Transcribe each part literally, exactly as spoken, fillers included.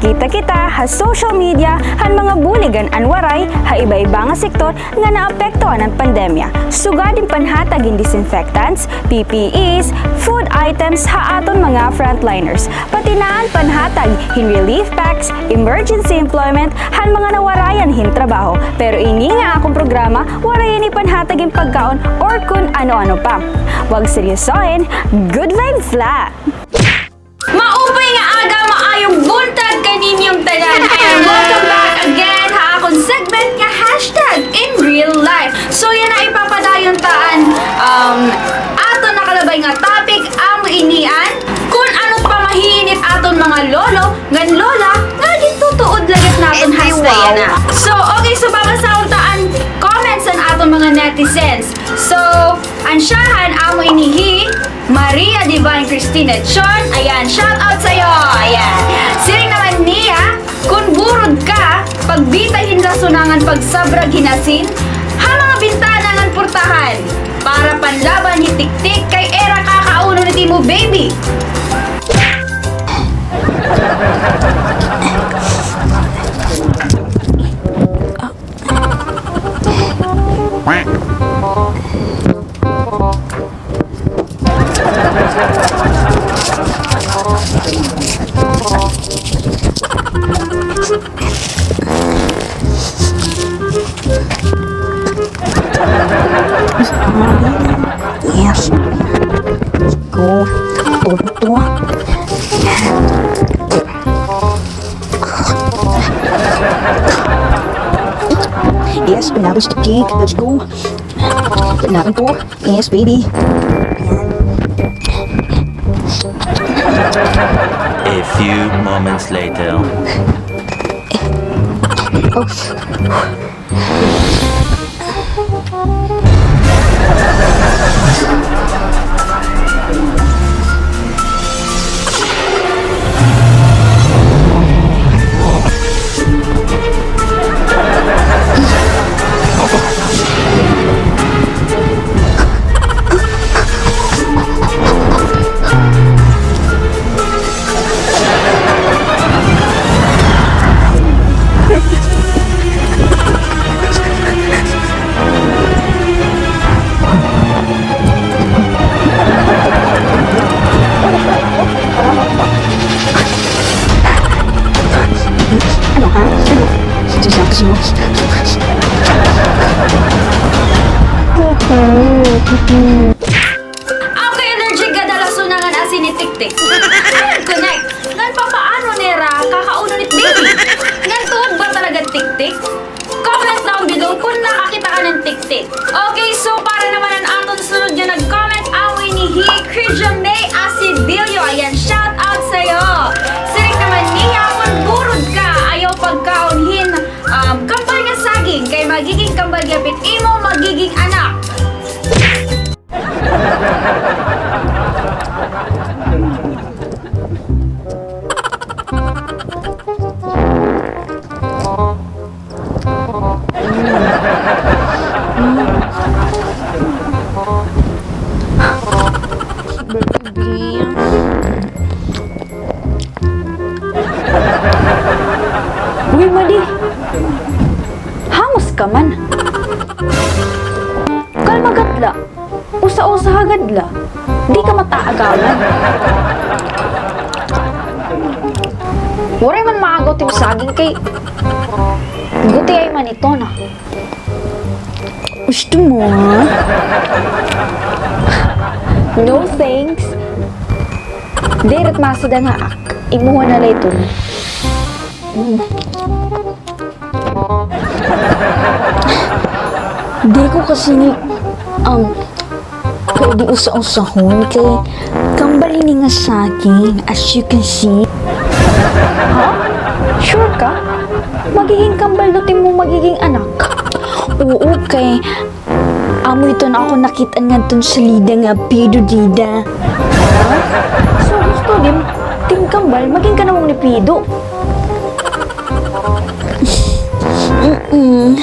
Kita kita ha social media han mga bulig han An Waray ha iba-iba nga sektor nga naapektuhan han pandemya, sugad hin panhatag hin disinfectants, P P Es, food items ha aton mga frontliners, pati na an panhatag hin relief packs, emergency employment han mga nawarayan hin trabaho. Pero ini nga akon programa, waray ini panhatag hin pagkaon or kun ano-ano pa. Wag seryosohin, good vibes la! Maupay nga aga, maayong buntag kaninyong tanan. And welcome back again ha akon segment nga Hashtag In Real Life. So, yana, ipapadayon ta an, um, aton nakalabay nga topic, amo ini an kun ano pamahiin it aton mga lolo ngan lola nga gintutuod la gad naton hasta yana. So, okay, so babasahon ta an comments han aton mga netizens. So, an siyahan amo ini hi Maria Divine Christina Chon, ayan, shout out sa'yo. Ayan. Siring naman niya, kun burod ka, pagbitay hin rason ngan pagsabrag hin asin ha mga bintana ngan purtahan para panlaban hi Tiktik kay ira kakaunon it imo baby. Yes. Go. Todo. Yes, pinapos to cake. Let's go. Kailangan ko. Yes, baby. A few moments later. Oh. Ano, ha? Ano? Diyos ko, gusto mo? Ang ka-energy gad ha rason ngan asin ni Tiktik. Connect. Ngan papaano nira kakaunon it baby? Ngan tuod ba talaga Tiktik? Comment down below kun nakakita ka hin Tiktik. Okay, so para naman han aton sunod nga nag-comment, amo ini hi Khreja May Asibilio. Ayan, shout out sa'yo. Siring naman niya, kun burod ka, ayaw pagkaon hin, um, kambal nga saging, kay magiging kambal gihap it imo magiging anak. Uy, Madi! Hangos ka man. Kalma gad la. Usa-usaha gad la. Di ka mataagawan. Waray man maagaw it im saging kay gutiay man iton. Gusto mo? No thanks. Diri it masugad ha ak. Imuha na la iton. Mm. Diri ko kasi ini, um, pwede usa-usahon kay kambal ini nga saging, as you can see. Ha? Sure ka? Magiging kambal daw it imo magiging anak? Oo, kay amo iton akon nakit-an ngadton salida nga pido dida. Ha? So, gusto it im, it im kambal, maging kanamong ni Pido? Mm-mm.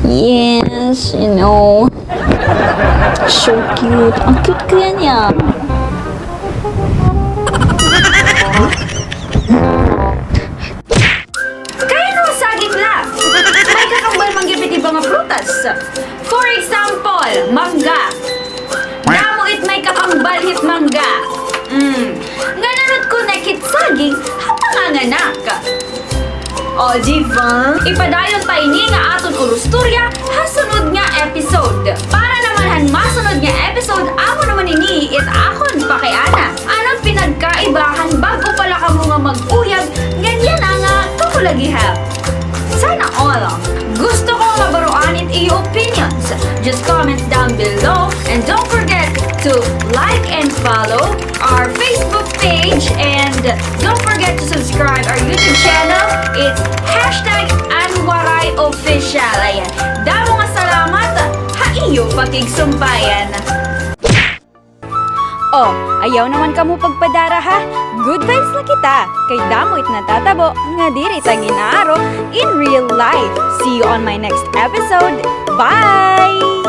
Yes, you know. So cute. Ang cute kaya niya. Mangga. Damo it may kapangbal hit mangga. Mm. Ngan ano it connect hit saging ha panganganak? O, di ba? Ipadayon ta ini nga aton urustorya ha sunod nga episode. Para naman han masunod nga episode, amo naman ini it akon pakiana. Ano it pinagkaiba han bag-o pa la kamo nga mag-uyab ngan yana nga, ah, kamulagihan? Sana all. Gusto ko mabaroan it iyo opinions. Just comment down below and don't forget to like and follow our Facebook page and don't forget to subscribe our YouTube channel. It's hashtag Anwaray Official. Ayan. Damo nga salamat ha iyo pakigsumpayan. O, ayaw naman kamo pagpadara, ha? Good vibes la kita, kay damo it natatabo nga diri ta gin-aaro in real life. See you on my next episode. Bye!